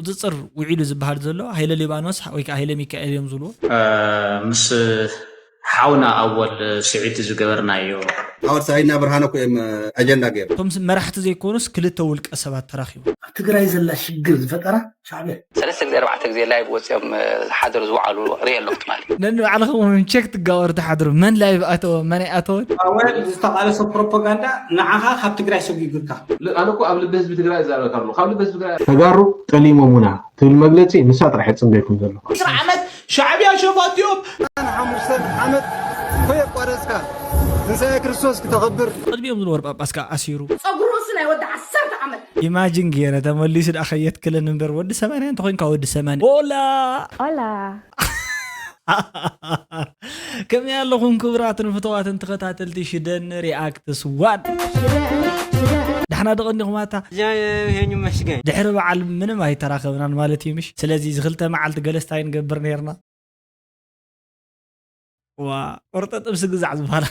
ንፅፅር ውዒሉ ዝበሃል ዘሎ ሃይለ ሊባኖስ ወይ ከዓ ሃይለ ሚካኤል እዮም ዝብልዎ። ምስ ሓውና ኣወል ስዒድ ዝገበርናዮ ኣወል ሳይና ብርሃነ እኮ እዮም ኣጀንዳ ገይሩ። እቶም መራሕቲ ዘይኮኑስ ክልተ ውልቀ ሰባት ተራኪቡ። ኣብ ትግራይ ዘላ ሽግር ዝፈጠራ ሻዕብያ። ሰለስተ ግዜ ኣርባዕተ ግዜ ላይቭ ወፂኦም ዝሓደሩ ዝወዓሉ ርኢ ኣለኹ ትማሊ። ነንባዕልኹም ቸክ ትጋበሩ ትሓድሩ። መን ላይቭ ኣተወ መን ኣይኣተወን። ኣወል ዝተቃለሶ ፕሮፓጋንዳ ንዓኻ ካብ ትግራይ ሰጒጉካ። ኣነ እኮ ኣብ ልቢ ህዝቢ ትግራይ ዛረብ ካብ ካብ ልቢ ህዝቢ ትግራይ ተጋሩ ጠሊሞሙና ትብል መግለፂ ንሳ ጥራሕ የፅንበይኩም ዘሎ። ዓመት ሻዕብያ ሸፋት እዮም። ሓሙሽተ ዓመት ከየቋረፅካ ትንሳኤ ክርስቶስ ክተኸብር ቅድሚኦም ዝነበሩ ጳጳስ ከዓ ኣሲሩ። ፀጉሪ ርእሱ ናይ ወዲ ዓሰርተ ዓመት ኢማጂን ገይረ ተመሊሱ ደኣ ከየትክለን እምበር ወዲ ሰማንያ እንተኮይንካ ወዲ ሰማንያ ኦላ ኦላ ከመይ ኣለኹም ክቡራትን ፍተዋትን ተኸታተልቲ ሽደን ሪኣክትስ ዋን? ደሕና ዶ ቀኒኹም ኣታ? ሄኙ መስገን ድሕሪ በዓል ምንም ኣይተራኸብናን ማለት እዩ ምሽ? ስለዚ እዚ ክልተ መዓልቲ ገለስታይ ንገብር ነርና። ዋ ቆርጠ ጥብሲ ግዛዕ ዝበሃላ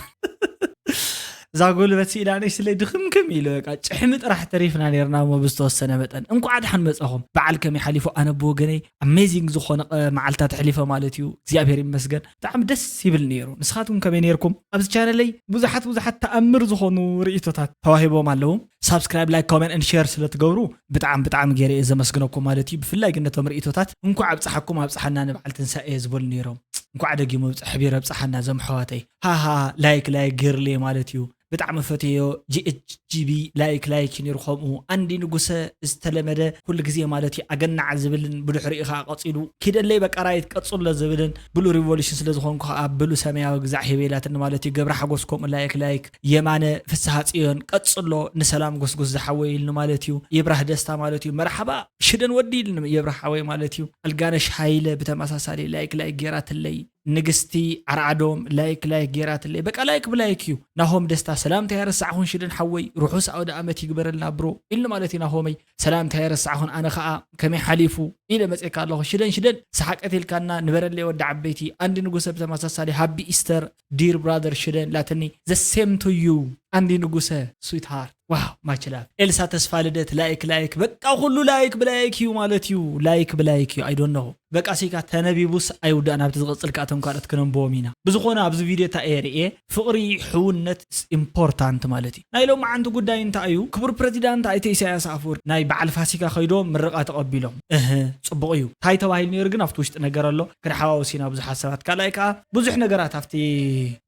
እዛ ጎልበት ስኢላ ንሽ ስለ ድኽምክም ኢሉ በቃ ጭሕሚ ጥራሕ ተሪፍና ነርና እሞ ብዝተወሰነ መጠን እንኳዕ ደሓን መጻኹም። በዓል ከመይ ሓሊፉ? ኣነ ብወገነይ ኣሜዚንግ ዝኾነ መዓልታት ኣሕሊፈ ማለት እዩ። እግዚኣብሔር ይመስገን ብጣዕሚ ደስ ይብል ነይሩ። ንስኻትኩም ከመይ ነርኩም? ኣብዚ ቻነለይ ብዙሓት ብዙሓት ተኣምር ዝኾኑ ርእይቶታት ተዋሂቦም ኣለዉ። ሳብስክራይብ ላይክ ኮመንት ን ሸር ስለ ትገብሩ ብጣዕሚ ብጣዕሚ ገይረ እየ ዘመስግነኩም ማለት እዩ። ብፍላይ ግን ነቶም ርእይቶታት እንኳዕ ኣብፀሓኩም ኣብፀሓና ንበዓል ትንሳኤ ዝበሉ ነይሮም። እንኳዕ ደጊሙ ኣብፀሐ ቢረ ኣብፀሓና ዘም ኣሕዋተይ ሃሃ ላይክ ላይክ ገይርለይ ማለት እዩ። ብጣዕሚ ፈትዮ ጂኤችጂቢ ላይክ ላይክ ነይሩ ከምኡ ኣንዲ ንጉሰ ዝተለመደ ኩሉ ግዜ ማለት እዩ ኣገናዕ ዝብልን ብድሕሪኡ ከዓ ቀፂሉ ኪደለይ በቃ ራይት ቀፅሎ ዝብልን ብሉ ሪቮሉሽን ስለ ዝኾንኩ ከዓ ብሉ ሰማያዊ ግዛዕ ሂበ ኢላትኒ ማለት እዩ። ገብረ ሓጎስ ከምኡ ላይክ ላይክ የማነ ፍስሃ ፅዮን ቀፅሎ ንሰላም ጎስጎስ ዝሓወይ ኢልኒ ማለት እዩ። ይብራህ ደስታ ማለት እዩ መርሓባ ሽደን ወዲ ኢልኒ ይብራህ ሓወይ ማለት እዩ። ኣልጋነሽ ሃይለ ብተመሳሳሊ ላይክ ላይክ ገይራትለይ ንግስቲ ዓርዓዶም ላይክ ላይክ ገይራትለይ በቃ ላይክ ብላይክ እዩ። ናሆም ደስታ ሰላምታ የረሳዕኹን ሽደን ሓወይ ርሑስ ኣውደ ኣመት ይግበረልና ብሮ ኢልኒ ማለት እዩ ናሆመይ ሰላምታ የረሳዕኹን ኣነ ከዓ ከመይ ሓሊፉ ኢለ መፅእካ ኣለኹ ሽደን ሽደን ሰሓቀት ኢልካና ንበረለይ ወዲ ዓበይቲ ኣንዲ ንጉሰ ብተመሳሳሊ ሃቢ ኢስተር ዲር ብራደር ሽደን ላትኒ ዘሴም ቱ ዩ ኣንዲ ንጉሰ ስዊት ሃርት ዋው ማችላፍ ኤልሳ ተስፋ ልደት ላይክ ላይክ በቃ ኩሉ ላይክ ብላይክ እዩ ማለት እዩ ላይክ ብላይክ እዩ ኣይዶነኹ በቃ ሲካ ተነቢቡስ ኣይውዳእ ናብቲ ዝቕፅል ከኣቶም ካልኦት ክነንብቦም ኢና ብዝኾነ ኣብዚ ቪድዮ እታ እየ ርእየ ፍቕሪ ሕውነት ኢምፖርታንት ማለት እዩ ናይ ሎም ዓንቱ ጉዳይ እንታይ እዩ ክቡር ፕሬዚዳንት ኣይተ ኢሳያስ ኣፍወርቂ ናይ በዓል ፋሲካ ከይዶም ምርቓ ተቐቢሎም እህ ፅቡቕ እዩ እንታይ ተባሂሉ ነይሩ ግን ኣብቲ ውሽጢ ነገር ኣሎ ክንሓዋውስ ኢና ብዙሓት ሰባት ካልኣይ ከዓ ብዙሕ ነገራት ኣብቲ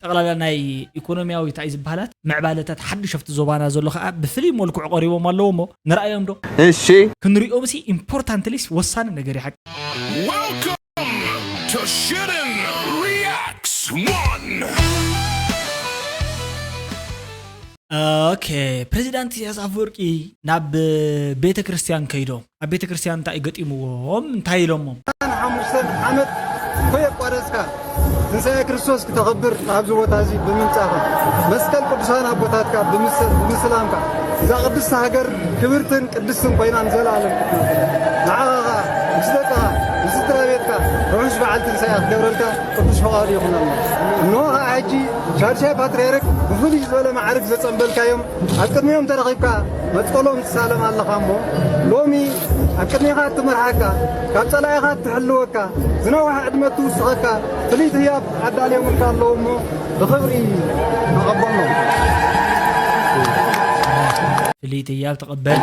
ጠቕላላ ናይ ኢኮኖሚያዊ እንታይ ዝበሃላት ምዕባለታት ሓዱሽ ኣብቲ ዞባና ዘሎ ከዓ ብፍሉይ መልክዑ ቀሪቦም ኣለዎ እሞ ንርኣዮም ዶ እሺ ክንሪኦም ሲ ኢምፖርታንትሊስ ወሳኒ ነገር ይሓቅ Welcome to Shitten Reacts One. ኦኬ ፕሬዚዳንት ኢሳያስ ኣፈወርቂ ናብ ቤተ ክርስቲያን ከይዶም ኣብ ቤተ ክርስቲያን እንታይ ገጢምዎም እንታይ ኢሎሞም ሓሙሽተ ዓመት ከየቋረፅካ ትንሳኤ ክርስቶስ ክተኽብር ኣብዚ ቦታ እዚ ብምምፃእካ መስቀል ቅዱሳን ኣቦታትካ ብምስላምካ እዛ ቅድስቲ ሃገር ክብርትን ቅድስትን ኮይና ንዘለኣለም ንዓኻ ከዓ ምስ ደቅኻ ምስ ስድራ ቤትካ ርሑስ በዓል ትንሳኤ ክገብረልካ ቅዱስ ፈቓዱ ይኹነልና። እንሆ ከዓ ሕጂ ሻድሻይ ፓትርያርክ ብፍሉይ ዝበለ ማዕርግ ዘፀንበልካዮም ኣብ ቅድሚኦም ተረኺብካ መፅቀሎም ትሳለም ኣለኻ እሞ ሎሚ ኣብ ቅድሜኻ እትመርሓካ ካብ ፀላኢኻ እትሕልወካ ዝነውሐ ዕድመ እትውስኸካ ፍልይቲ ህያብ ኣዳልዮምልካ ኣለዉ እሞ ብኽብሪ ተቐበሎም። ፍልይቲ ህያብ ተቐበል።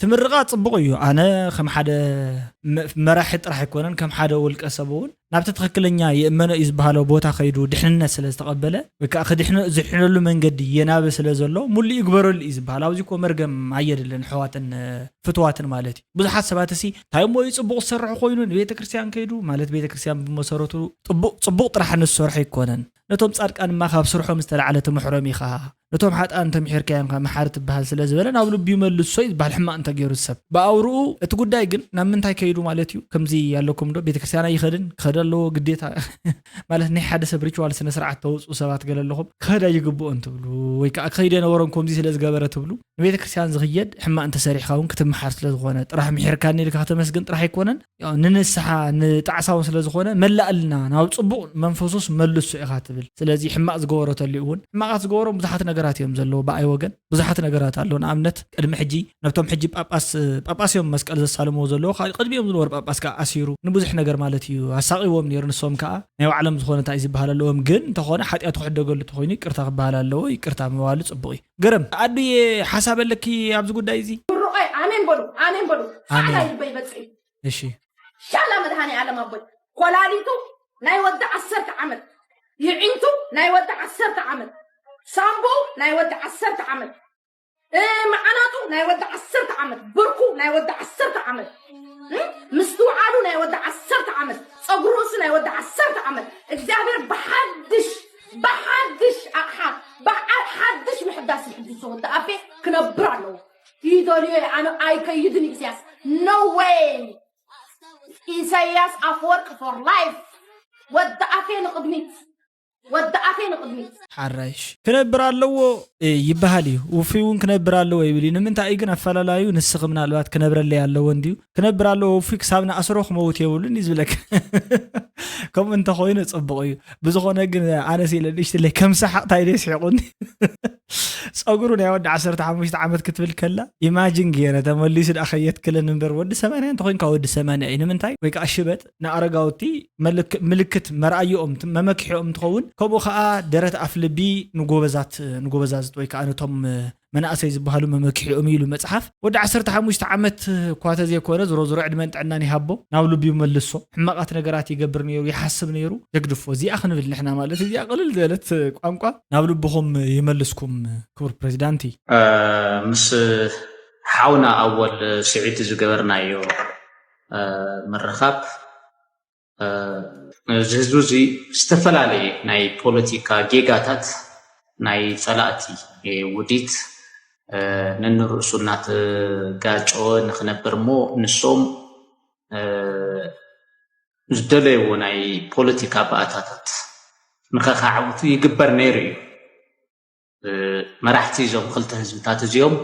ትምርቓ ፅቡቕ እዩ ኣነ ከም ሓደ መራሒ ጥራሕ ኣይኮነን ከም ሓደ ውልቀ ሰብ እውን ናብቲ ትኽክለኛ የእመኖ እዩ ዝበሃሎ ቦታ ከይዱ ድሕንነት ስለ ዝተቐበለ ወይ ከዓ ክድሕኖ ዝድሕነሉ መንገዲ የናቢ ስለ ዘሎ ሙሉእ ይግበረሉ እዩ ዝበሃል ኣብዚ እኮ መርገም ኣየድልን ኣሕዋትን ፍትዋትን ማለት እዩ ብዙሓት ሰባት እሲ እንታይ እሞ እዩ ፅቡቕ ዝሰርሑ ኮይኑ ንቤተ ክርስቲያን ከይዱ ማለት ቤተ ክርስቲያን ብመሰረቱ ፅቡቕ ጥራሕ ንዝሰርሖ ኣይኮነን ነቶም ጻድቃን ድማ ካብ ስርሖም ዝተላዕለ ትምሕሮም ኢኻ፣ ነቶም ሓጥኣን እንተምሒርካዮም ከኣ መሓሪ ትበሃል ስለ ዝበለ ናብ ልቡ ይመልሶ እዩ ዝበሃል ሕማቕ እንተገይሩ ሰብ። ብኣውርኡ እቲ ጉዳይ ግን ናብ ምንታይ ከይዱ ማለት እዩ? ከምዚ ኣለኩም ዶ? ቤተክርስትያን ኣይኸድን፣ ክኸድ ኣለዎ ግዴታ ማለት ናይ ሓደ ሰብ ሪቹዋል ስነ ስርዓት ተውፅኡ ሰባት ገለ ኣለኹም፣ ክኸድ ኣይግብኦን ትብሉ ወይ ከዓ ክኸይደ ነበሮም ከምዚ ስለ ዝገበረ ትብሉ። ንቤተክርስትያን ዝኽየድ ሕማቕ እንተሰሪሕካ እውን ክትምሓር ስለ ዝኾነ ጥራሕ ምሒርካኒ ኢልካ ከተመስግን ጥራሕ ኣይኮነን። ያው ንንስሓ ንጣዕሳ እውን ስለ ዝኾነ መላእልና ናብ ጽቡቕ መንፈሱስ መልሶ ኢኻ ትብል። ስለዚ ሕማቕ ዝገበሮ ተልዩ እውን ሕማቓት ዝገበሮም ብዙሓት ነገራት እዮም ዘለዉ። ብኣይ ወገን ብዙሓት ነገራት ኣለዉ። ንኣብነት ቅድሚ ሕጂ ነብቶም ሕጂ ጳጳስ ጳጳስ እዮም መስቀል ዘሳልምዎ ዘለዉ። ካብ ቅድሚኦም ዝነበሩ ጳጳስ ከዓ ኣሲሩ ንብዙሕ ነገር ማለት እዩ ኣሳቒዎም ነይሩ። ንሶም ከዓ ናይ ባዕሎም ዝኾነ እንታይ ዝበሃል ኣለዎም። ግን እንተኾነ ሓጢኣቱ ክሕደገሉ ተኾይኑ ይቅርታ ክበሃል ኣለዎ። ይቅርታ ምባሉ ጽቡቕ እዩ። ግርም ኣዱየ ሓሳብ ኣለኪ ኣብዚ ጉዳይ እዚ? ብሩቐይ ኣሜን በሉ፣ ኣሜን በሉ። ኣሜን። ሳዕላ ይበይ በጽሒ። እሺ። ሻላ መድሃኔ ዓለም ኣቦይ። ኮላሊቱ ናይ ወዲ ዓሰርተ ዓመት፣ ይዒንቱ ናይ ወዲ ዓሰርተ ዓመት፣ ሳምቦ ናይ ወዲ ዓሰርተ ዓመት፣ እ፣ መዓናጡ ናይ ወዲ ዓሰርተ ዓመት፣ ብርኩ ናይ ወዲ ዓሰርተ ዓመት፣ እ፣ ምስትውዓሉ ናይ ወዲ ዓሰርተ ዓመት፣ ጸጉሪ ርእሱ ናይ ወዲ ዓሰርተ ዓመት። እግዚኣብሔር ብሓድሽ፣ ብሓድሽ ኣቕሓ፣ ብዓ-፣ ሓድሽ ምሕዳስ ይሕድሶ። ወዲ ኣፌ ክነብር ኣለዎ። ይደልዮ ኣነ ኣይከይድን ኢሳያስ። No way። ኢሳያስ ኣፈወርቅ for life። ወዲ ኣፌ ንቕድሚት፣ ወዲ ኣፌ ንቕድሚት። ሓራይሽ ክነብር ኣለዎ፣ እ፣ ይበሃል እዩ። ውፉይ እውን ክነብር ኣለዎ ይብል እዩ። ንምንታይ እዩ ግን ኣፈላላዩ? ንስኺ ምናልባት ክነብረለይ ኣለዎ እንድዩ። ክነብር ኣለዎ ውፉይ ክሳብ ንኣስሮ ክመውት የብሉን እዩ ዝብለካ። ከምኡ እንተኾይኑ ጽቡቕ እዩ። ብዝኾነ ግን ኣነስ ኢለ ንእሽትለይ ከም ሰሓቕ ታይ ደይ ስሒቑኒ። ጸጉሩ ናይ ወዲ ዓሰርተ ሓሙሽተ ዓመት ክትብል ከላ ኢማጂን ገይረ ተመሊሱ ደኣ ከየትክለን እምበር ወዲ ሰማንያ እንተኾይንካ ወዲ ሰማንያ እዩ። ንምንታይ? ወይ ከዓ ሽበጥ ንኣረጋውቲ መልክ-፣ ምልክት መርኣይኦም ት-፣ መመክሒኦም እንትኸውን ከምኡ ከዓ ደረት ኣፍ ልቢ ንጎበዛት ንጎበዛዝት ወይ ከዓ ነቶም መናእሰይ ዝበሃሉ መመክሒኦም እዩ ኢሉ መፅሓፍ። ወዲ ዓሰርተ ሓሙሽተ ዓመት እኳ ተዘይኮነ ዝሮ ዝሮ ዕድመን ጥዕናን ይሃቦ ናብ ልቡ ይመልሶ። ሕማቓት ነገራት ይገብር ነይሩ ይሓስብ ነይሩ የግድፎ። እዚኣ ክንብል ንሕና ማለት እዚኣ ቅልል ዝበለት ቋንቋ ናብ ልብኹም ይመልስኩም ክቡር ፕሬዚዳንቲ። ምስ ሓውና ኣወል ስዒድ ዝገበርናዮ ምርኻብ እዚ ህዝቢ እዚ ዝተፈላለየ ናይ ፖለቲካ ጌጋታት ናይ ፀላእቲ ውዲት ነንርእሱ እናተጋጨወ ንክነብር እሞ ንሶም ዝደለይዎ ናይ ፖለቲካ ባእታታት ንኸካዕውቱ ይግበር ነይሩ እዩ። መራሕቲ እዞም ክልተ ህዝብታት እዚኦም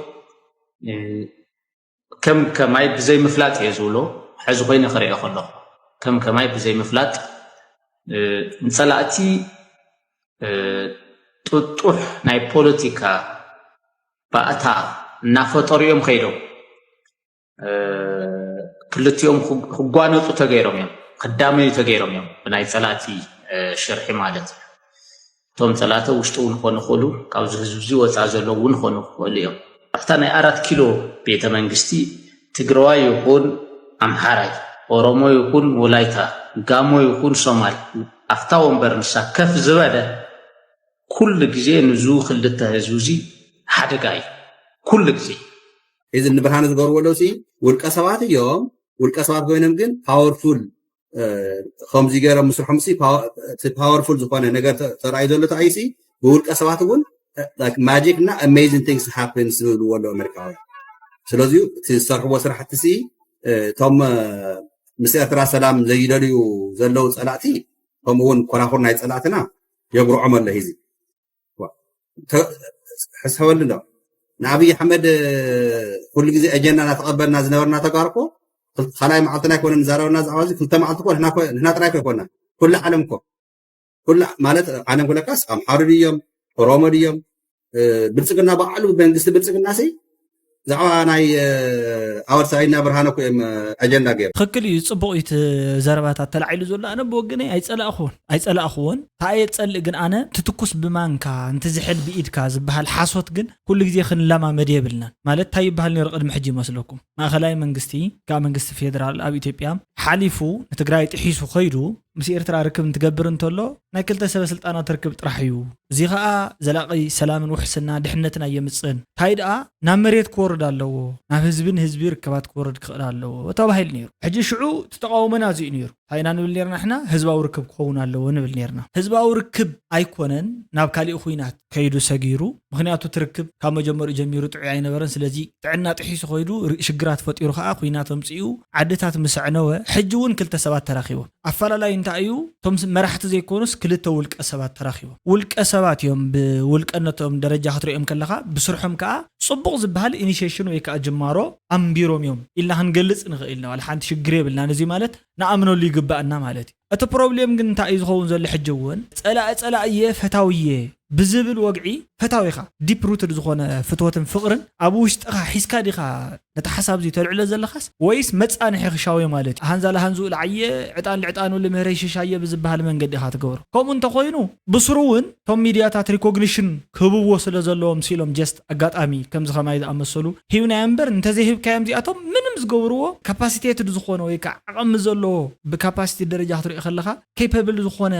ከም ከማይ ብዘይምፍላጥ እየ ዝብሎ። ሕዚ ኮይነ ክሪኦ ከለኹ ከም ከማይ ብዘይምፍላጥ ንፀላእቲ ጥጡሕ ናይ ፖለቲካ ባእታ እናፈጠሩ እዮም ከይዶም። ክልቲኦም ክጓነፁ ተገይሮም እዮም፣ ክዳመዩ ተገይሮም እዮም ብናይ ፀላእቲ ሽርሒ ማለት እዩ። እቶም ፀላእቲ ውሽጢ እውን ክኾኑ ይኽእሉ፣ ካብዚ ህዝቢ እዚ ወፃኢ ዘለዉ እውን ክኾኑ ይኽእሉ እዮም። ኣብታ ናይ ኣራት ኪሎ ቤተ መንግስቲ ትግራዋይ ይኹን ኣምሓራይ፣ ኦሮሞ ይኹን ወላይታ፣ ጋሞ ይኹን ሶማል ኣብታ ወንበር ንሳ ከፍ ዝበለ ኩሉ ግዜ ንዙ ክልተ ህዝቢ እዚ ሓደጋ እዩ። ኩሉ ግዜ እዚ ንብርሃነ ዝገብርዎ ኣለዉ ሲ ውልቀ ሰባት እዮም። ውልቀ ሰባት ኮይኖም ግን ፓወርፉል ከምዚ ገይሮም ምስርሖም ሲ እቲ ፓወርፉል ዝኾነ ነገር ተራእዩ ዘሎ ተኣዩ ሲ ብውልቀ ሰባት እውን magic እና amazing things happens ዝብልዎ ኣለዉ ኣሜሪካውያን። ስለዚ እቲ ዝሰርሕዎ ስራሕቲ ሲ እቶም ምስ ኤርትራ ሰላም ዘይደልዩ ዘለዉ ፀላእቲ ከምኡ እውን ኮራኹር ናይ ፀላእትና የጉርዖም ኣሎ ሂዚ ሕሰበሉ ዶ ንኣብይ ኣሕመድ ኩሉ ግዜ ኣጀንዳ እናተቐበልና ዝነበርና ተጋሩ እኮ ካልኣይ መዓልትና ኣይኮነን ንዛረበና ዛዕባ እዚ ክልተ መዓልቲ እኮ ንሕና ጥራይ እኮ ኣይኮና ኩላ ዓለም እኮ ኩላ ማለት ዓለም ክለካስ ኣምሓሩ ድዮም ኦሮሞ ድዮም ብልፅግና ባዕሉ መንግስቲ ብልፅግና ሲ ብዛዕባ ናይ ኣወል ሳይና ብርሃነ እኮ እዮም ኣጀንዳ ገይሮም። ትኽክል እዩ፣ ፅቡቕ እዩ እቲ ዘረባታት ተላዒሉ ዘሎ። ኣነ ብወገነይ ኣይፀላእኹዎን ኣይፀላእኹዎን። እንታይ እየ ዝፀልእ ግን ኣነ እቲ ትኩስ ብማንካ እንቲ ዝሕል ብኢድካ ዝበሃል ሓሶት ግን ኩሉ ግዜ ክንለማመድ የብልናን። ማለት እንታይ ይበሃል ነይሩ ቅድሚ ሕጂ ይመስለኩም? ማእኸላይ መንግስቲ ካብ መንግስቲ ፌደራል ኣብ ኢትዮጵያ ሓሊፉ ንትግራይ ጥሒሱ ከይዱ ምስ ኤርትራ ርክብ እንትገብር እንተሎ ናይ ክልተ ሰበ ስልጣናት ርክብ ጥራሕ እዩ። እዚ ኸኣ ዘላቒ ሰላምን ውሕስና ድሕነትን ኣየምጽእን። እንታይ ደኣ ናብ መሬት ክወርድ ኣለዎ፣ ናብ ህዝብን ህዝቢ ርክባት ክወርድ ክኽእል ኣለዎ ተባሂሉ ነይሩ። ሕጂ ሽዑ እቲ ተቓውሞና እዚ እዩ ነይሩ። እንታይ ኢና ንብል ነርና ንሕና? ህዝባዊ ርክብ ክኸውን ኣለዎ ንብል ነርና። ህዝባዊ ርክብ ኣይኮነን ናብ ካሊእ ኹናት ከይዱ ሰጊሩ። ምኽንያቱ እቲ ርክብ ካብ መጀመሪኡ ጀሚሩ ጥዑይ ኣይነበረን። ስለዚ ጥዕና ጥሒሱ ከይዱ ር- ሽግራት ፈጢሩ ከዓ ኹናት ኣምፂኡ ዓድታት ምስ ኣዕነወ ሕጂ እውን ክልተ ሰባት ተራኺቦም። ኣፈላላይ እንታይ እዩ? እቶም ስ- መራሕቲ ዘይኮኑስ ክልተ ውልቀ ሰባት ተራኺቦም። ውልቀ ሰባት እዮም። ብውልቀነቶም ደረጃ ክትሪኦም ከለኻ ብስርሖም ከዓ ፅቡቕ ዝበሃል ኢኒሽሽን ወይ ከዓ ጅማሮ ኣንቢሮም እዮም ኢልና ክንገልፅ ንኽእል ኢና። ዋላ ሓንቲ ሽግር የብልናን። እዚ ማለት ንኣምነሉ ይግባኣና ማለት እዩ። እቲ ፕሮብሌም ግን እንታይ እዩ ዝኸውን ዘሎ? ሕጂ እውን ጸላኢ ጸላኢየ ፈታውየ ብዝብል ወግዒ፣ ፈታዊኻ ዲፕ ሩትድ ዝኾነ ፍትወትን ፍቕርን ኣብ ውሽጥኻ ሒዝካ ዲኻ ነቲ ሓሳብ እዚ ተልዕሎ ዘለኻስ፣ ወይስ መጻንሒ ክሻውዮ ማለት እዩ? ሃንዛ ለሃንዝኡ ለዓየ ዕጣን ልዕጣኑ ልምህረይ ሽሻየ ብዝበሃል መንገዲ ኢኻ ትገብሮ። ከምኡ እንተኾይኑ ብስሩ እውን እቶም ሚድያታት ሪኮግኒሽን ክህብዎ ስለ ዘለዎም ሲሎም ጀስት ኣጋጣሚ ከምዚ ከማይ ዝኣመሰሉ ሂብናዮ እምበር፣ እንተዘይሂብካዮም እዚኣቶም ምንም ዝገብርዎ ካፓሲቴትድ ዝኾነ ወይ ከዓ ዓቕሚ ዘለዎ፣ ብካፓሲቲ ደረጃ ክትሪኦ ከለኻ ኬፐብል ዝኾነ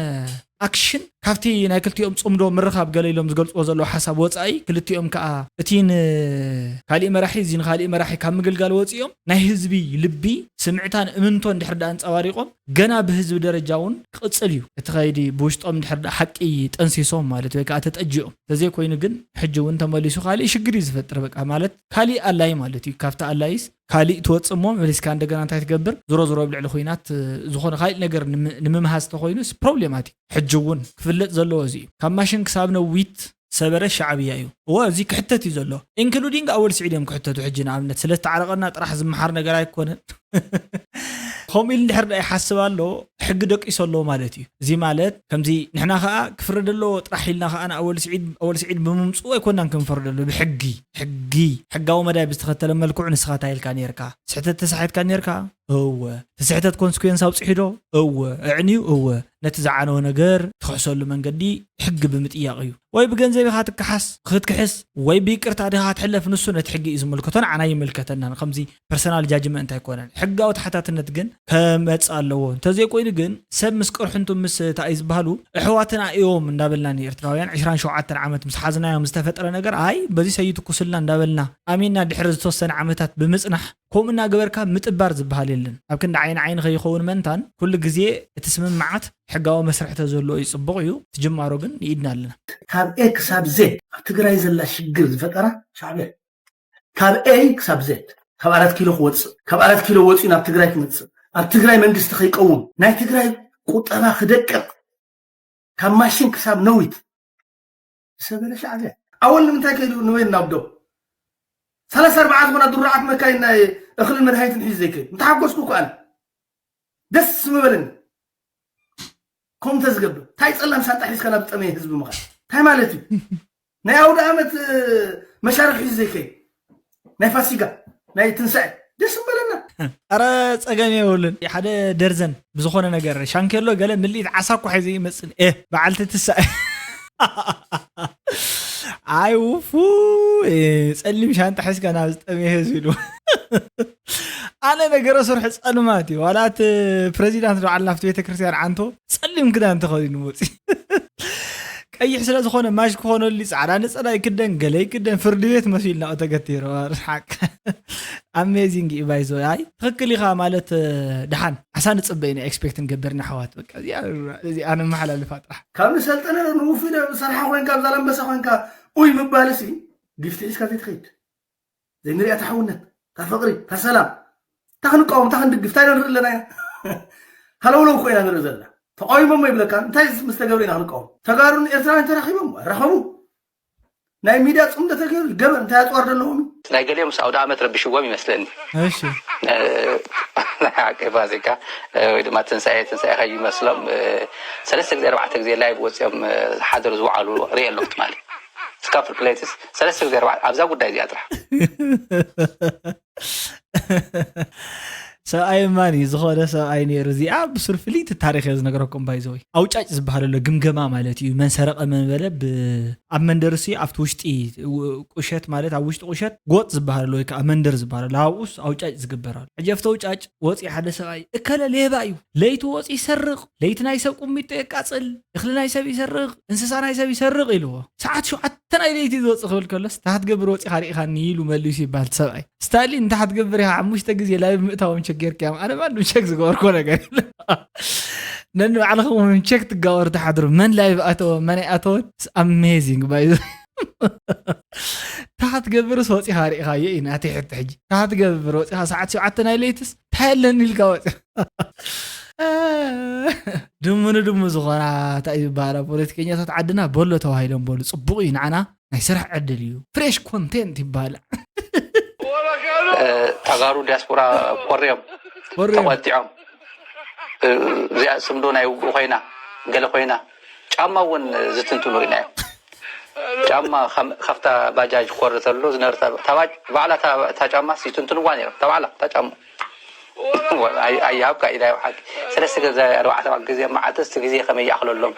ኣክሽን ካብቲ ናይ ክልቲኦም ጽምዶ ምርኻብ ገለ ኢሎም ዝገልጽዎ ዘለዉ ሓሳብ ወጻኢ፣ ክልቲኦም ከዓ እቲ ንካሊእ መራሒ እዚ ንካሊእ መራሒ ካብ ምግልጋል ወጺኦም ናይ ህዝቢ ልቢ ስምዕታን እምንቶን ድሕር ደኣ ኣንጸባሪቖም ገና ብህዝቢ ደረጃ እውን ክቕጽል እዩ እቲ ኸይዲ። ብውሽጦም ድሕር ደኣ ሓቂ ጠንሲሶም ማለት ወይ ከዓ ተጠጂኦም ተዘይኮይኑ ግን ሕጂ እውን ተመሊሱ ካሊእ ሽግር እዩ ዝፈጥር። በቃ ማለት ካሊእ ኣላይ ማለት እዩ። ካብቲ ኣላይስ ካሊእ ትወጽእ እሞ መሊስካ እንደገና እንታይ ትገብር? ዝሮ ዝሮ ኣብ ልዕሊ ኹናት ዝኾነ ካሊእ ነገር ንምምሃዝ ተኾይኑስ ፕሮብሌማት እዩ። ሕጂ እውን ክፍለጥ ዘለዎ እዚ እዩ። ካብ ማሽን ክሳብ ነዊት ሰበረ ሻዕብያ እዩ። እወ እዚ ክሕተት እዩ ዘሎ። ኢንክሉዲንግ ኣወል ስዒድ እዮም ክሕተቱ። ሕጂ ንኣብነት ስለ ዝተዓረቐና ጥራሕ ዝመሓር ነገር ኣይኮነን። ከምኡ ኢሉ እንድሕር ደኣ ይሓስብ ኣሎ ሕጊ ደቂሱ ኣሎ ማለት እዩ። እዚ ማለት ከምዚ ንሕና ከዓ ክፍረድ ኣለዎ ጥራሕ ኢልና ከዓ ንኣወል ስዒድ ኣወል ስዒድ ብምምፅኡ ኣይኮናን ክንፈርደሉ። ብሕጊ ሕጊ ሕጋዊ መዳይ ብዝተኸተለ መልክዑ ንስኻ እንታይ ኢልካ ነርካ? ስሕተት ተሳሒትካ ነርካ? እወ። እቲ ስሕተት ኮንስኩዌንስ ኣውፅሑ ዶ? እወ። ኣዕንዩ? እወ። ነቲ ዝዓነወ ነገር ትኽሕሰሉ መንገዲ ሕጊ ብምጥያቕ እዩ። ወይ ብገንዘብ ኢኻ ትከሓስ ክትክሕስ ወይ ብይቅርታ ዲኻ ክትሕለፍ ንሱ ነቲ ሕጊ እዩ ዝምልከቶ፣ ንዓና ይምልከተናን። ከምዚ ፐርሰናል ጃጅመንት ኣይኮነን። ሕጋዊ ተሓታትነት ግን ከመጽእ ኣለዎ። እንተዘይኮይኑ ግን ሰብ ምስ ቅርሕንቱ ምስ እንታይ እዩ ዝበሃሉ ኣሕዋትና እዮም እንዳበልና ንኤርትራውያን ዕስራን ሸውዓተን ዓመት ምስ ሓዝናዮም ዝተፈጥረ ነገር ኣይ በዚ ሰይትኩስልና እንዳበልና ኣሚንና ድሕሪ ዝተወሰነ ዓመታት ብምጽናሕ ከምኡ እናገበርካ ምጥባር ዝበሃል የለን። ኣብ ክንዲ ዓይኒ ዓይኒ ከይኸውን መእንታን ኩሉ ግዜ እቲ ስምምዓት ሕጋዊ መስርሕ ተዘሎ እዩ ጽቡቕ እዩ። እቲ ጅማሮ ግን ንኢድና ኣለና። ካብ ኤ ክሳብ ዜድ ኣብ ትግራይ ዘላ ሽግር ዝፈጠራ ሻዕብያ ካብ ኤ ክሳብ ዜድ ካብ ኣራት ኪሎ ክወፅእ ካብ ኣራት ኪሎ ወፂኡ ናብ ትግራይ ክመፅእ ኣብ ትግራይ መንግስቲ ከይቀውም ናይ ትግራይ ቁጠባ ክደቅቕ ካብ ማሽን ክሳብ ነዊት ዝሰበረ ሻዕብያ ኣወል ንምንታይ ከይዱ ንወይ ናብ ዶብ ሰላሳ ኣርባዓ ዝኾና ድሩዓት መካይን ናይ እኽልን መድሃኒትን ሒዙ ዘይከይዱ ምተሓጎስኩ እኮ ኣነ ደስ ምበለኒ ከምኡ ተዝገብር እንታይ ፀላም ሳንጣ ሒዝካ ናብ ዝጠመየ ህዝቢ ምኻድ እንታይ ማለት እዩ ናይ ኣውደ ዓመት መሻርሕ ሒዙ ዘይከይድ ናይ ፋሲጋ ናይ ትንሳኤ ደስ ምበለና ኣረ ፀገም የብሉን ሓደ ደርዘን ብዝኾነ ነገር ሻንኬሎ ገለ ምልኢት ዓሳ እኮ ሒዘ ይመፅን እ በዓልቲ ትሳኤ ኣይ ውፉ ጸሊም ሻንጣ ሒዝካ ናብ ዝጠመየ ህዝቢ ኢሉ ኣነ ነገረ ስርሑ ጸልማት እዩ ዋላ እቲ ፕሬዚዳንት ዶ ዓላ ኣብቲ ቤተክርስትያን ዓንቶ ጸሊም ክዳን ተኸዲኑ መፂ ቀይሕ ስለ ዝኾነ ማሽ ክኾነሉ ፃዕዳ ነፀላ ይክደን ገለ ይክደን ፍርዲ ቤት መሲልና ተገቲሩ ሓቅ ኣሜዚንግ እዩ ባይዞ ኣይ ትኽክል ኢኻ ማለት ድሓን ዓሳ ንፅበ ኢና ኤክስፔክት ንገብር ንኣሕዋት በቃ እዚኣ እዚኣ ነመሓላልፋ ጥራሕ ካብ ንሰልጠነ ንውፉይ ዶ ዝሰርሓ ኮንካ ኣብ ዛላምበሳ ኮንካ ኡይ ምባል ሲ ጊፍቲ ሒዝካ ዘይትኸይድ ዘይንሪኣ ታሕውነት ታፍቕሪ ታሰላም ታክንቃወም ታክንድግፍ እንታይ ንርኢ ኣለና ሃለውለው እኮ ኢና ንርኢ ዘለና ተቃዊሞሞ ይብለካ እንታይ ምስ ተገብረ ኢና ክንቃወም ተጋሩን ኤርትራውያን ተራኺቦም ረኸቡ ናይ ሚድያ ፅምዶ ተገይሩ ገበር እንታይ ኣፅዋር ዘለዎም እዩ ናይ ገሊኦም ምስ ኣውደ ዓመት ረቢሽዎም ይመስለኒ እሺ ናይ ሓቂ ፋሲካ ወይ ድማ ትንሳኤ ትንሳኤ ከይመስሎም ሰለስተ ግዜ ኣርባዕተ ግዜ ላይቭ ወፂኦም ዝሓደሩ ዝወዓሉ ርኢ ኣለኹ ትማሊ ስካፍል ፕሌትስ ሰለስተ ግዜ ኣርባዕተ ኣብዛ ጉዳይ እዚኣ ጥራሕ ሰብኣይ እማኒ ዝኾነ ሰብኣይ ነይሩ። እዚኣ ብሱር ፍልይቲ ታሪኽ እየ ዝነግረኩም። ባይዘወይ ኣውጫጭ ዝበሃል ኣሎ ግምገማ ማለት እዩ። መን ሰረቐ መን በለ ብ-፣ ኣብ መንደር ሲ ኣብቲ ውሽጢ ው-፣ ቁሸት ማለት ኣብ ውሽጢ ቁሸት ጎጥ ዝበሃል ኣሎ ወይ ከዓ መንደር ዝበሃል ኣሎ። ኣብኡስ ኣውጫጭ ዝግበር ኣሎ። ሕጂ ኣብቲ ኣውጫጭ ወፂ ሓደ ሰብኣይ እከለ ሌባ እዩ። ለይቲ ወፂ ይሰርቕ፣ ለይቲ ናይ ሰብ ቁሚጦ የቃፅል፣ እኽሊ ናይ ሰብ ይሰርቕ፣ እንስሳ ናይ ሰብ ይሰርቕ ኢልዎ። ሰዓት ሸውዓተ ናይ ለይቲ ዝወፅእ ክብል ከሎስ፣ እንታይ ክትገብር ወፂኻ ርኢኻኒ ኢሉ መሊሱ ይበሃል እቲ ሰብኣይ። ስታሊን እንታይ ክትገብር ኢኻ ሓሙሽተ ግዜ ላይቭ ምእታዎም ቸክ ጌርካዮም። ኣነ ማንም ቸክ ዝገበርኮ ነገር የለን። ነንባዕልኹም እውን ቸክ ትጋበሩ ትሓድሩ። መን ላይቭ ኣተወ፣ መን ኣይኣተወን? It's amazing by the እንታይ ክትገብርስ ወፂኻ ርኢኻዮ እዩ ናተይ ሕቶ ሕጂ። እንታይ ክትገብር ወፂኻ ሰዓት ሸውዓተ ናይ ለይትስ እንታይ ኣለኒ ኢልካ ወፂኻ? ድሙ ንድሙ ዝኾና እንታይ ዝበሃላ ፖለቲከኛታት ዓድና በሎ ተባሂሎም በሉ። ፅቡቕ እዩ ንዓና ናይ ስራሕ ዕድል እዩ። ፍሬሽ ኮንቴንት ይበሃል። እ፣ ተጋሩ ዲያስፖራ ኮርዮም ኮርዮም። ተቆጢዖም። እ፣ እዚኣ ስምዶ ናይ ውግእ ኮይና ገለ ኮይና ጫማ እውን ዝትንትኑ ርኢናዮም። ጫማ ከም-፣ ካብታ ባጃጅ ክወርድ ተሎ ዝነበረ እታ ባጅ-፣ ባዕላ እታ፣ እታ ጫማስ ይትንትንዋ ነይሮም። እታ ባዕላ እታ ጫማ። ኣይ-፣ ኣይሃብካ ኢላ ይብሓቂ። ሰለስተ ግዜ፣ ኣርባዕተ ግዜ፣ መዓልቲ ግዜ ከመይ ይኣኽለሎም?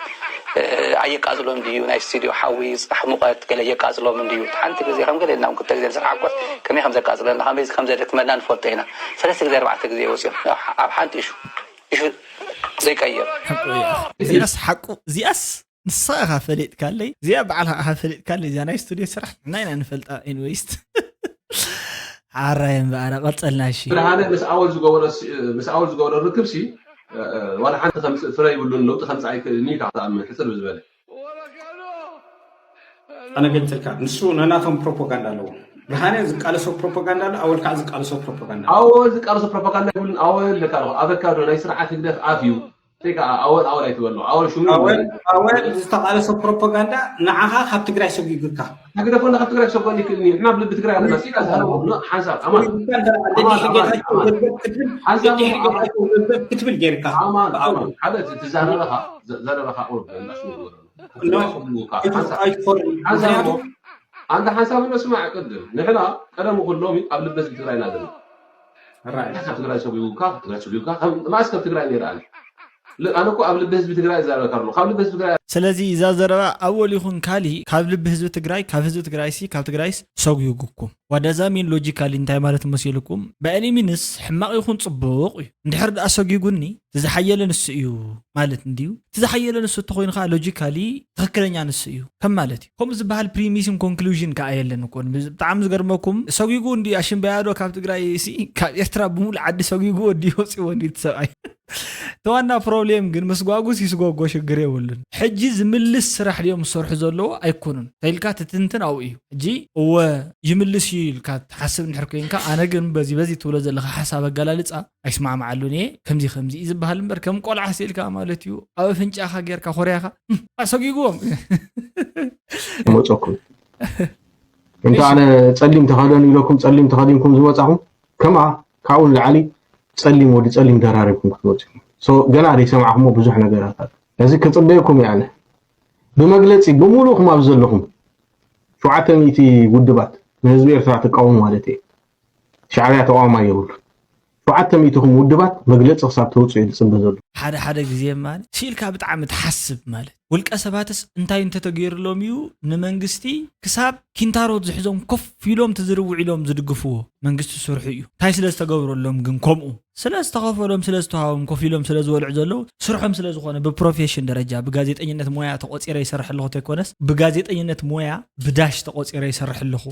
እ፣ ኣየቃጽሎም ድዩ? ናይ ስቱዲዮ ሓዊ፣ ጻሕ፣ ሙቐት ገለ የቃጽሎም እንድዩ። ሓንቲ ግዜ ከም ገለ ኢልና እውን ክልተ ግዜ ንስራሕ ሓቆስ ከመይ ከም ዘቃጽለና፣ ከመይ ከም ዘደክመና ንፈልጦ ኢና። ሰለስተ ግዜ፣ ኣርባዕተ ግዜ ወጺኦም ኣብ ሓንቲ እሹ፣ እሹ ዘይቀይር። ሓቁ እያ። እዚኣስ ሓቁ፣ እዚኣስ ንስኻ ኢኻ ፈሊጥካለይ፣ እዚኣ ባዕልኻ ኢኻ ፈሊጥካለይ፣ እዚኣ ናይ ስቱድዮ ስራሕ ንሕና ኢና ንፈልጣ። ኤንዌይስ ሓራይ እምበኣር ቀጸልና። እሺ። ብርሃነ ምስ ኣወል ዝገበሮ ሲ-፣ ምስ ኣወል ዝገበሮ ርክብ ሲ፣ እ፣ እ፣ ዋላ ሓንቲ ከምጽእ ፍረ ይብሉን ለውጢ ከምጽእ ኣይክእልን እዩ ኢኻ ክትኣምን ሕጽር ብዝበለ። ኣነ ገልጽልካ፣ ንሱ ነናቶም ፕሮፓጋንዳ ኣለዎ። ብርሃነ ዝቃለሶ ፕሮፓጋንዳ ኣሎ፣ ኣወል ከዓ ዝቃለሶ ፕሮፓጋንዳ ኣሎ። ኣወል ዝቃለሶ ፕሮፓጋንዳ ይብሉን ኣወል ለካ ኣለኹ። ኣቨካዶ ናይ ስርዓት ህግደፍ ኣፍ እዩ። ተይ ከዓ ኣወል ኣወል ኣይትበሎ። ኣወል ሽሙ ኣወል፣ ኣወል ዝተቃለሶ ፕሮፓጋንዳ ንዓኻ ካብ ትግራይ ሰጒጉካ። ግደፎ፣ ካብ ትግራይ ክሰጎኒ ይክእል እዩ። ንሕና ኣብ ልቢ ትግራይ ኣለና። ሲላ ዝሃለዎ፣ ኖ፣ ሓንሳብ፣ ኣማን። ኣማን፣ ኣማን፣ ኣማን። ሓንሳብ፣ ደድሕሪ ኣማን። ገታቸው ገንዘብ ክትብል፣ ደድሕሪ ኣማን። ገታቸው ገንዘብ ክትብል ጌርካ። ኣማን፣ ኣማን። ሓደ እቲ ዘረባኻ፣ ዘ-፣ ዘረባኻ ቁሩብ እንዳሽ ንግበረሉ። ኖ፣ ትግራይ ሰጒጉካ። ኣይት-፣ ሓንሳብ። ኣይትኾርን። ሓንሳብ ምኽንያቱ እሞ፣ ኣንታ ሓንሳብ እሞ ስማዕ፣ ቅድም ንሕና ቀደም ኩሎም ኣብ ልቢ ህዝቢ ትግራይ ኢና ዘለና። ራይት። ካብ ትግራይ ሰጒጉካ፣ ካብ ትግራይ ሰጒጉካ፣ ካብ መኣስ ካብ ትግራይ ነይረ ኣነ። ል-፣ ኣነ እኮ ኣብ ልቢ ህዝቢ ትግራይ እዛረበካ ኣለኹ። ካብ ልቢ ህዝቢ ትግራይ ስለዚ እዛ ዘረባ ኣወል ይኹን ካሊ ካብ ልቢ ህዝቢ ትግራይ፣ ካብ ህዝቢ ትግራይሲ፣ ካብ ትግራይስ ሰጒጉኩም። What does that mean logically እንታይ ማለት መሲልኩም? By any means ሕማቕ ይኹን ጽቡቕ እዩ። እንድሕር ደኣ ሰጒጉኒ፣ እቲ ዝሓየለ ንሱ እዩ ማለት እንድዩ። እቲ ዝሓየለ ንሱ እንተኾይኑ ከኣ ሎጂካሊ ትኽክለኛ ንሱ እዩ ከም ማለት እዩ። ከምኡ ዝበሃል ፕሪሚስን ኮንክሉዥን ከኣ የለን እኮ። ብጣዕሚ ዝገርመኩም፣ ሰጒጉ እንድዩ ኣሽምባያዶ ካብ ትግራይ ሲ፣ ካብ ኤርትራ ብምሉእ ዓዲ ሰጒጉዎ እንድዩ ወፂዎ እንድዩ እቲ ሰብኣይ። እቲ ዋና ፕሮብሌም ግን ምስጓጉስ ይስጎጎ ሽግር የብሉን። ሕጂ ዝምልስ ስራሕ ድዮም ዝሰርሑ ዘለዉ ኣይኮኑን። ተይልካ ትትንትን ኣብኡ እዩ። ሕጂ እወ ይምልስ እዩ ኢልካ ትሓስብ እንድሕር ኮይንካ፣ ኣነ ግን በዚ በዚ ትብሎ ዘለኻ ሓሳብ ኣገላልጻ ኣይስማዕማዓሉን እየ። ከምዚ ከምዚ እዩ ዝበሃል እምበር ከም ቆልዓ ስኢልካ ማለት እዩ። ኣብ ኣፍንጫኻ ጌርካ ኮርያኻ፣ እም፣ ኣሰጒግዎም። መጸኩም። እንተ ኣነ ጸሊም ተኸደኑ ኢለኩም ጸሊም ተኸዲንኩም ዝመጻኹም፣ ከምኣ ካብኡ ንላዕሊ ጸሊም ወዲ ጸሊም ደራሪብኩም ክትመጹ ኢኹም። ሶ፣ ገና ዘይሰማዕኩሞ ብዙሕ ነገራት ኣሎ። ነዚ ክጽበየኩም እየ ኣነ። ብመግለጺ ብምሉእኹም ኣብዚ ዘለኹም ሸውዓተ ሚእቲ ውድባት ንህዝቢ ኤርትራ ትቃወሙ ማለት እየ። ሻዕብያ ተቃዋማይ የብሉ። ሸውዓተ ሚእትኹም ውድባት መግለጺ ክሳብ ተውጽኡ እየ ዝጽበ ዘሎ። ሓደ ሓደ ግዜ ማለት ስኢልካ ብጣዕሚ ትሓስብ ማለት ውልቀ ሰባትስ እንታይ እንተተገይሩሎም እዩ ንመንግስቲ ክሳብ ኪንታሮት ዝሕዞም ኮፍ ኢሎም ትዝርብ ውዒሎም ዝድግፍዎ? መንግስቲ ስርሑ እዩ። እንታይ ስለ ዝተገብረሎም ግን ከምኡ? ስለ ዝተኸፈሎም፣ ስለ ዝተዋሃቦም፣ ኮፍ ኢሎም ስለ ዝበልዑ ዘለዉ ስርሖም ስለ ዝኾነ ብፕሮፌሽን ደረጃ ብጋዜጠኝነት ሞያ ተቆጺረ ይሰርሕ ኣለኹ ተይኮነስ ብጋዜጠኝነት ሞያ ብዳሽ ተቆጺረ ይሰርሕ ኣለኹ።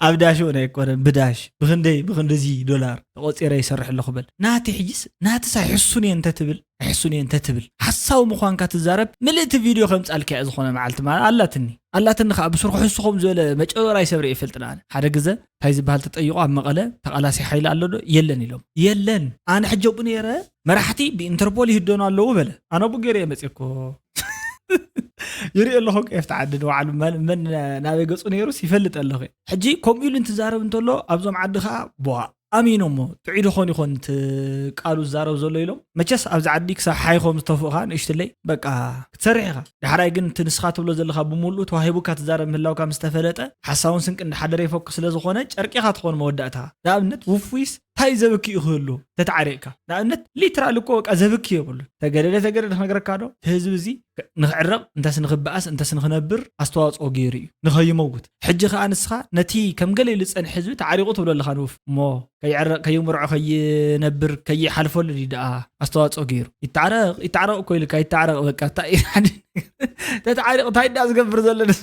ኣብ ዳሽ እውን ኣይኮነን፣ ብዳሽ ብክንደይ፣ ብክንድዚ ዶላር ተቆጺረ ይሰርሕ ኣለኹ በል። ናቲ ሕጂስ፣ ናትስ ኣይሕሱን እየ እንተትብል፣ ኣይሕሱን እየ እንተትብል፣ ሓሳዊ ምዃንካ ትዛረብ፣ ምልእቲ ቪድዮ ከምጻልካ እየ ዝኾነ መዓልቲ ማለት ኣላትኒ። ኣላትኒ ከኣ ብስርሑ ሕሱ ከም ዝበለ መጨበራ ይሰብር እየ ይፈልጥን ኣነ። ሓደ ግዘ እንታይ ዝበሃል ተጠይቑ ኣብ መቐለ ተቓላሲ ሓይሊ ኣሎ ዶ? የለን ኢሎም። የለን። ኣነ ሕጂ ኣብኡ ነይረ፣ መራሕቲ ብኢንተርፖል ይህደኑ ኣለዉ በለ። ኣነ ኣብኡ ገይረ እየ መፅየ እኮ። ይርኢ ኣለኹ ቄፍቲ ዓዲ ንባዕሉ መን፣ መን ናበይ ገጹ ነይሩስ ይፈልጥ ኣለኹ። ሕጂ ከምኡ ኢሉ እንትዛረብ እንተሎ ኣብዞም ዓዲ ከኣ ቧ ኣሚኖሞ ጥዑይ ዶ ኾን ይኾን እቲ ቃሉ ዝዛረብ ዘሎ ኢሎም። መቸስ ኣብዚ ዓዲ ክሳብ ሓይኾም ዝተፍኡኻ ንእሽትለይ በቃ ክትሰርሕ ኢኻ። ዳሕራይ ግን እቲ ንስኻ ትብሎ ዘለኻ ብምሉኡ ተዋሂቡካ ትዛረብ ምህላውካ ምስ ተፈለጠ ሓሳውን ስንቅን እንዳሓደረ ይፈኩ ስለ ዝኾነ ጨርቂኻ ትኾን መወዳእታ። ንኣብነት ውፉይስ እንታይ ዘብክዩ ክህሉ? ተተዓሪቕካ ንኣብነት ሊትራል እኮ በቃ ዘብኪ የብሉ። ተገደደ ተገደደ ክነግረካ ዶ? እቲ ህዝቢ እዚ ንኽዕረቕ እንተስ ንኽበኣስ እንተስ ንኽነብር ኣስተዋፅኦ ገይሩ እዩ ንኸይመውት። ሕጂ ከዓ ንስኻ ነቲ ከም ገለ ኢሉ ዝፀንሕ ህዝቢ ተዓሪቑ ትብሎ ኣለኻ ንውፍ እሞ ከይዕረቕ ከይምርዖ ከይነብር ከይሓልፈሉ ድዩ ደኣ ኣስተዋፅኦ ገይሩ? ይተዓረቕ ይተዓረቕ እኮ ኢልካ ይተዓረቕ በቃ እንታይ እዩ ሓደ ነገር? ተተዓሪቑ እንታይ ዳ ዝገብር ዘሎ ንሱ?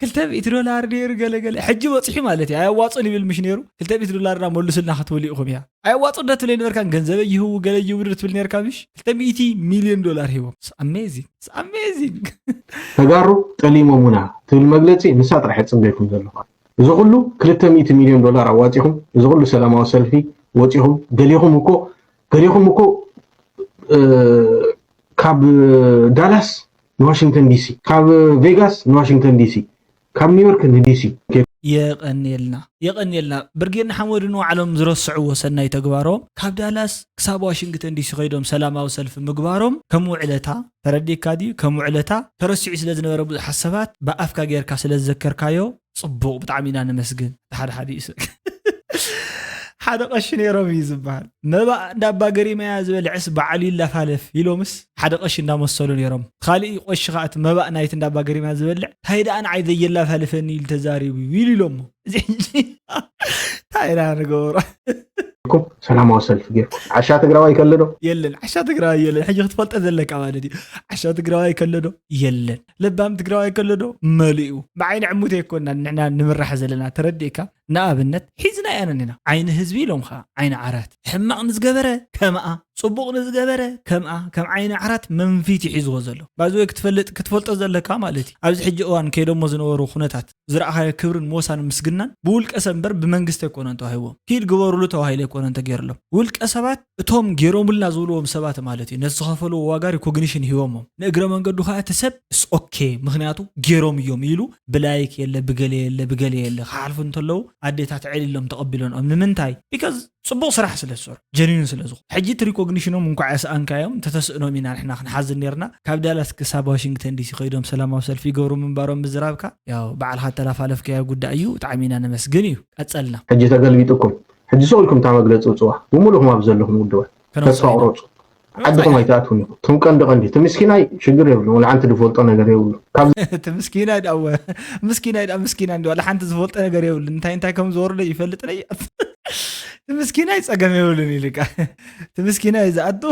ክልተ ሚእቲ ዶላር ነይሩ ገለ ገለ ሕጂ በፂሑ ማለት እዩ ኣየዋፅን ይብል ምሽ ነይሩ። ክልተ ሚእቲ ዶላር ዳ መሉስልና ክትብሉ ኢኹም እያ ኣየዋፅን ዶ ትብል ነበርካን ገንዘበ ይህቡ ገለ ይብሉ ትብል ነርካ ምሽ? ክልተ ሚእቲ ሚሊዮን ዶላር ሂቦም ኣሜዚንግ ኣሜዚንግ። ተጋሩ ጠሊሞሙና ትብል መግለፂ ንሳ ጥራሕ የፅበየኩም ዘለኹ። እዚ ኩሉ ክልተ ሚእቲ ሚሊዮን ዶላር ኣዋፂኹም፣ እዚ ኩሉ ሰላማዊ ሰልፊ ወፂኹም፣ ገሊኹም እኮ ገሊኹም እኮ እ፣ ካብ ዳላስ ንዋሽንግተን ዲሲ፣ ካብ ቬጋስ ንዋሽንግተን ዲሲ፣ ካብ ኒውዮርክ ንዲሲ። የቐንየልና የቐንየልና። ብርጌድ ንሓመዱ ንባዕሎም ዝረስዕዎ ሰናይ ተግባሮም ካብ ዳላስ ክሳብ ዋሽንግተን ዲሲ ከይዶም ሰላማዊ ሰልፊ ምግባሮም ከም ውዕለታ ተረዲእካ ድዩ? ከም ውዕለታ ተረሲዑ ስለ ዝነበረ ብዙሓት ሰባት ብኣፍካ ጌርካ ስለ ዝዘከርካዮ ጽቡቕ ብጣዕሚ ኢና ነመስግን። ሓደ ሓደ ይስቅ ሓደ ቀሺ ነይሮም እዩ ዝበሃል። መባእ እንዳባ ገሪማያ ዝበልዕስ በዓሉ ይላፋለፍ ኢሎምስ ሓደ ቀሺ እንዳመሰሉ ነይሮም። ካሊእ ቆሺ ከዓ እቲ መባእ ናይቲ እንዳባ ገሪማ ዝበልዕ ታይ ደኣ ንዓይ ዘየላፋልፈኒ ኢሉ ተዛሪቡ ኢሉ ኢሎሞ። እዚ ሕጂ ታይ ኢና ንገብሮ? ሰላማዊ ሰልፊ ገይርኩም ዓሻ ትግራዋይ ከለዶ? የለን ዓሻ ትግራዋይ የለን። ሕጂ ክትፈልጠ ዘለካ ማለት እዩ። ዓሻ ትግራዋይ ከለዶ? የለን። ለባም ትግራዋይ ከለዶ? መሊኡ። ብዓይኒ ዕሙት ኣይኮና ንሕና ንምራሕ ዘለና ተረዲእካ። ንኣብነት ሒዝና ኢና ነኒና ዓይኒ ህዝቢ ኢሎም ከዓ ዓይኒ ዓራት ሕማቕ ንዝገበረ ከምኣ ጽቡቕ ንዝገበረ ከምኣ ከም ዓይኒ ዓራት መንፊት ይሒዝዎ ዘሎ ባዝወይ ክትፈልጥ ክትፈልጦ ዘለካ ማለት እዩ። ኣብዚ ሕጂ እዋን ከይዶሞ ዝነበሩ ኩነታት ዝረኣኻዮ ክብርን ሞሳን ምስግናን ብውልቀ ሰብ እምበር ብመንግስቲ ኣይኮነን ተዋሂቦም። ኪድ ግበሩሉ ተባሂሉ ኣይኮነን ተገይርሎም። ውልቀ ሰባት እቶም ገይሮምልና ዝብልዎም ሰባት ማለት እዩ ነቲ ዝኸፈልዎ ዋጋ ሪኮግኒሽን ሂቦሞም። ንእግረ መንገዱ ከዓ እቲ ሰብ ስ ኦኬ ምክንያቱ ገይሮም እዮም ኢሉ ብላይክ የለ ብገለ የለ ብገለ የለ ክሓልፉ እንተለዉ ኣዴታት ዕል ኢሎም ተቐቢሎንኦም ንምንታይ? ቢካዝ ፅቡቕ ስራሕ ስለ ዝሰርሑ ጀኒን ስለ ዝኾኑ ሕጂ እቲ ሪኮግኒሽኖም እንኳዕ ኣስኣንካዮም እንተተስእኖም ኢና ንሕና ክንሓዝን ነርና። ካብ ዳላስ ክሳብ ዋሽንግተን ዲሲ ከይዶም ሰላማዊ ሰልፊ ይገብሩ ምንባሮም ምዝራብካ ያው ባዕልካ ተላፋለፍካዮ ጉዳይ እዩ። ብጣዕሚ ኢና ነመስግን እዩ። ቀፀልና። ሕጂ ተገልቢጥኩም ሕጂ ሱቕ ኢልኩም እታ መግለፂ ውፅዋ ብምሉእኹም ኣብ ዘለኹም ውድባት ተስፋ ቁረፁ። ዓድኹም ኣይትኣትውን ኢኹም። እቶም ቀንዲ ቀንዲ እቲ ምስኪናይ ሽግር የብሉ ወላ ሓንቲ ዝፈልጦ ነገር የብሉ። ካብ እቲ ምስኪናይ ዳ ምስኪናይ ዳ ምስኪና እንዲ ወላ ሓንቲ ዝፈልጦ ነገር የብሉ እንታይ እንታይ ከም ዝወርዶ ይፈልጥ ነይ እቲ ምስኪናይ ፀገም የብሉን ኢልካ እቲ ምስኪናይ ዝኣቱ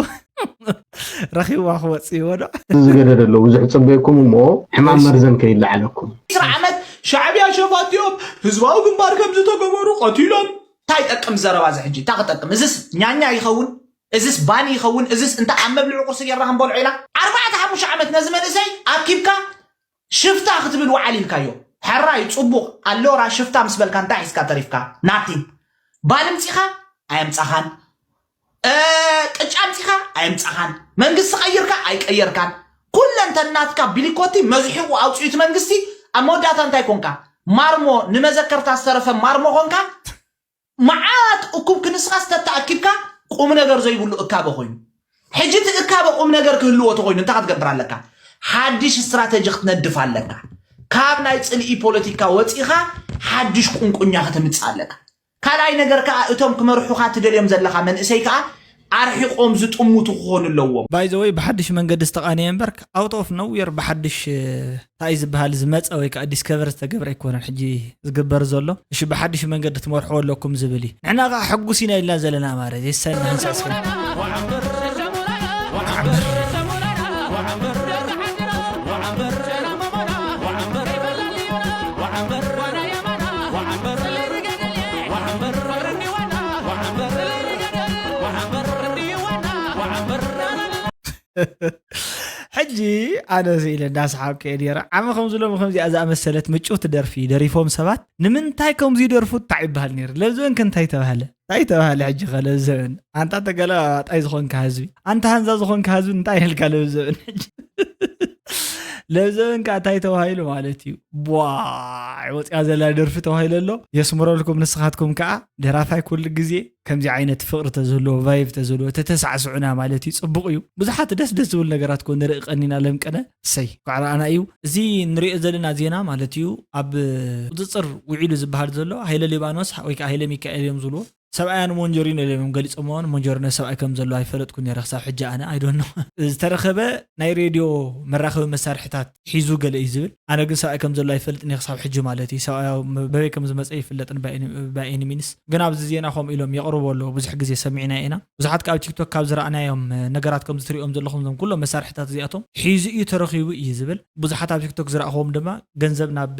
ረኺብዋ ክወፅእዎ ዶ ዝገደደ ኣሎ ብዙሕ ፅበየኩም እሞ ሕማም መርዘን ከይለዓለኩም። ዒስራ ዓመት ሻዕብያ ሸፋቲኦም ህዝባዊ ግንባር ከም ዝተገበሩ ቀቲሎም እንታይ ይጠቅም ዘረባ እዚ ሕጂ እንታይ ክጠቅም እዚስ ኛኛ ይኸውን እዚስ ባኒ ይኸውን እዚስ እንተ ኣብ መብልዒ ቁርሲ ጌርና ክንበልዖ ኢና ኣርባዕተ ሓሙሽተ ዓመት ነዚ መንእሰይ ኣኪብካ ሽፍታ ክትብል ውዓል ኢልካዮ ሕራይ ጽቡቕ ኣሎራ ሽፍታ ምስ በልካ እንታይ ሒዝካ ተሪፍካ ናቲን ባል ምጺኻ ኣየምጻኻን ቅጫ ኣምጺኻ ኣየምጻኻን መንግስቲ ቀይርካ ኣይቀየርካን ኩለንተናትካ ቢሊኮቲ መዝሒቑ ኣውፅኡ እቲ መንግስቲ ኣብ መወዳእታ እንታይ ኮንካ ማርሞ ንመዘከርታ ዝተረፈ ማርሞ ኮንካ መዓት እኩብ ክንስኻስ ተተኣኪብካ ቁም ነገር ዘይብሉ እካበ ኮይኑ ሕጂ እቲ እካበ ቁም ነገር ክህልዎ ተኮይኑ እንታይ ክትገብር ኣለካ ሓድሽ ስትራተጂ ክትነድፍ ኣለካ ካብ ናይ ፅልኢ ፖለቲካ ወፂኻ ሓድሽ ቁንቁኛ ከተምፅእ ኣለካ ካልኣይ ነገር ከዓ እቶም ክመርሑኻ ትደልዮም ዘለኻ መንእሰይ ከዓ ኣርሒቆም ዝጥሙቱ ክኾኑ ኣለዎም። ባይዘወይ ብሓድሽ መንገዲ ዝተቃነየ እምበር out of nowhere ብሓድሽ እንታይ ዝበሃል ዝመፀ ወይ ከዓ ዲስከቨር ዝተገብረ ኣይኮነን ሕጂ ዝግበር ዘሎ እሺ ብሓድሽ መንገዲ ትመርሕዎ ኣለኩም ዝብል እዩ ንሕና ከዓ ሕጉስ ኢና ኢልና ዘለና ማለት የሳይና ህንፃ ስለ ሕጂ ኣነ ስኢለ እንዳሰሓብከ እየ ነረ ዓመ ከምዚ ሎሚ ከምዚኣ ዝኣመሰለት ምጭውቲ ደርፊ ደሪፎም ሰባት ንምንታይ ከምዚ ይደርፉ እንታይ ይበሃል ነይሩ ለብዘበንከ እንታይ ተባህለ እንታይ ተባህለ ሕጂ ከ ለብዘበን ኣንታ ተገለባባጣይ ዝኾንካ ህዝቢ ኣንታ ሃንዛ ዝኾንካ ህዝቢ እንታይ ኢልካ ለብዘበን ሕጂ ለብዘበን ከዓ እንታይ ተባሂሉ ማለት እዩ ቧዕ ወፅያ ዘላ ደርፊ ተባሂሉ ኣሎ የስምረልኩም ንስኻትኩም ከዓ ደራፋይ ኩሉ ግዜ ከምዚ ዓይነት ፍቕሪ ተዝህልዎ ቫይቭ ተዝህልዎ ተተሳዕስዑና ማለት እዩ ፅቡቕ እዩ ብዙሓት ደስ ደስ ዝብሉ ነገራት ኮ ንርኢ ቀኒና ለምቀነ እሰይ ኳዕራኣና እዩ እዚ ንሪኦ ዘለና ዜና ማለት እዩ ኣብ ቁፅፅር ውዒሉ ዝበሃል ዘሎ ሃይለ ሊባኖስ ወይ ከዓ ሃይለ ሚካኤል እዮም ዝብልዎ ሰብኣያን ሞንጆሪኖ ኢሎም እዮም ገሊጾምዎን። ሞንጆሪኖ ሰብኣይ ከም ዘሎ ኣይፈለጥኩ ነይረ ክሳብ ሕጂ ኣነ፣ I don't know። ዝተረኸበ ናይ ሬድዮ መራኸቢ መሳርሕታት ሒዙ ገለ እዩ ዝብል። ኣነ ግን ሰብኣይ ከም ዘሎ ኣይፈልጥን እየ ክሳብ ሕጂ ማለት እዩ። ሰብኣይ በበይ ከም ዝመጸ ይፍለጥን by any means። ግን ኣብዚ ዜና ከምኡ ኢሎም የቕርቡ ኣለዉ። ብዙሕ ግዜ ሰሚዕና ኢና። ብዙሓት ካብ ቲክቶክ ካብ ዝረኣናዮም ነገራት ከም ዝትሪኦም ዘለኹም እዞም ኩሎም መሳርሕታት እዚኣቶም ሒዙ እዩ ተረኺቡ እዩ ዝብል። ብዙሓት ኣብ ቲክቶክ ዝረኣኽዎም ድማ ገንዘብ ናብ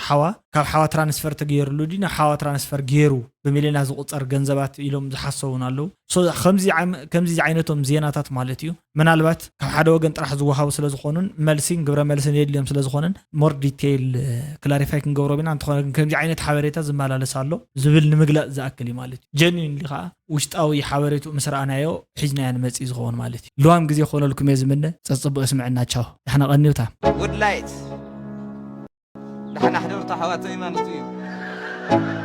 ሓዋ፣ ካብ ሓዋ ትራንስፈር ተገይሩሉ ድዩ ናብ ሓዋ ትራንስፈር ገይሩ ብሚልዮናት ዝቑጸር ገንዘባት ኢሎም ዝሓሰቡን ኣለዉ። So ከምዚ ዓይነቶም ዜናታት ማለት እዩ ምናልባት ካብ ሓደ ወገን ጥራሕ ዝወሃቡ ስለ ዝኾኑን መልሲን ግብረ መልስን የድልዮም ስለ ዝኾነን more detail clarify ክንገብሮም ኢና። እንተኾነ ግን ከምዚ ዓይነት ሓበሬታ ዝመላለስ ኣሎ ዝብል ንምግላጽ ዝኣክል እዩ ማለት እዩ። Genuinely ከዓ ውሽጣዊ ሓበሬትኡ ምስ ረኣናዮ ሒዝናዮ ንመጽእ እዩ ዝኸውን ማለት እዩ። ልዋም ግዜ ክኾነልኩም እየ ዝምነ። ጸጽቡቕ ስምዕና። ቻው። ዳሕና ቀንዩታ። Woodlight ደሓና ሕደሩ ኣሕዋተይ ማለት እዩ።